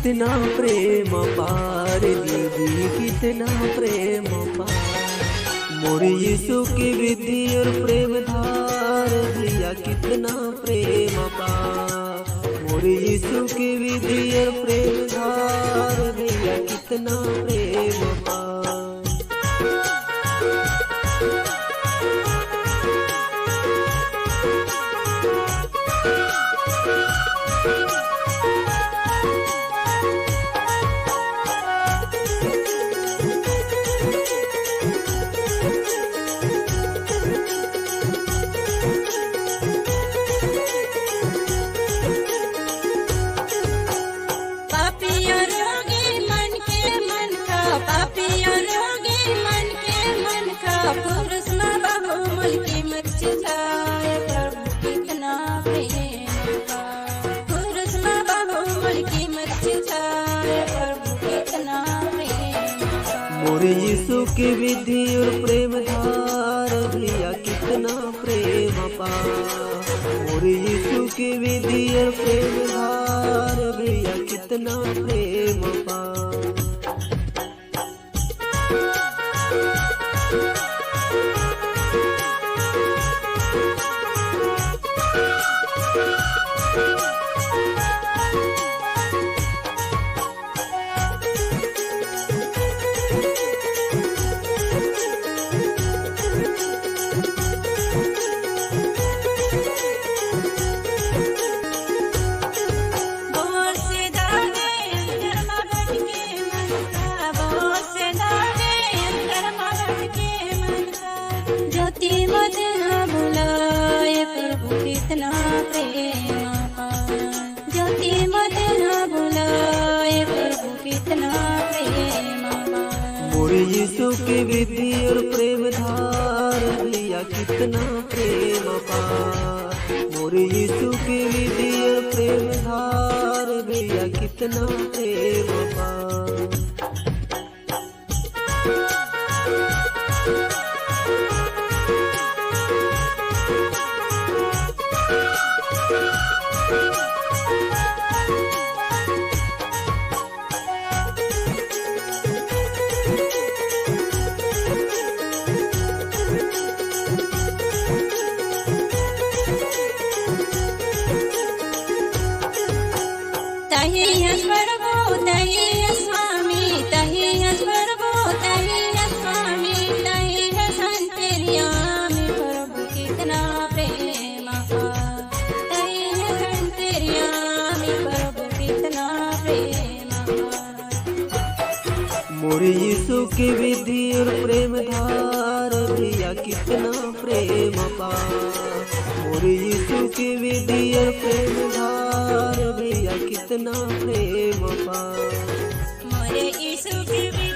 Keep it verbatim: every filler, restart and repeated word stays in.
कितना प्रेम अपार दीदी, कितना प्रेम अपार। मोर यीशु की विधि और प्रेम धार भैया, कितना प्रेम अपार। मोर यीशु की विधि और प्रेम धार भैया, कितना प्रेम अपार। पापी और रोगी मन के मन का, पापी और रोगी मन के मन का, पुरुष में बहुमूल्य कीमत चुकाए प्रभु कितना प्रेम का। पुरुष में बहुमूल्य कीमत चुकाए प्रभु कितना प्रेम का। मोर यीशु की विधि और प्रेम धार भैया, कितना प्रेम अपार। मोर यीशु की विधि और प्रेम धार भैया, कितना प्रेम अपार। ज्योति मत ना बुलाए प्रभु कितना प्रेम अपार। ज्योति मत ना बुलाए प्रभु कितना प्रेम अपार। मोर यीशु की विधि और प्रेम धार भैया, कितना प्रेम अपार। मोर यीशु की विधि और प्रेम धार भैया, कितना प्रेम अपार। तही हस प्रभु, तही हस स्वामी, तही हस प्रभु, तही हस स्वामी, तही हस अंतर्यामी प्रभु कितना प्रेम अपार। तही हस अंतर्यामी प्रभु कितना प्रेम अपार। मोर यीशु की विधि और प्रेम धार भैया, कितना प्रेम अपार। मोर यीशु की विधि और प्रेम धार भैया, कितना प्रेम अपार। मोर यीशु की विधि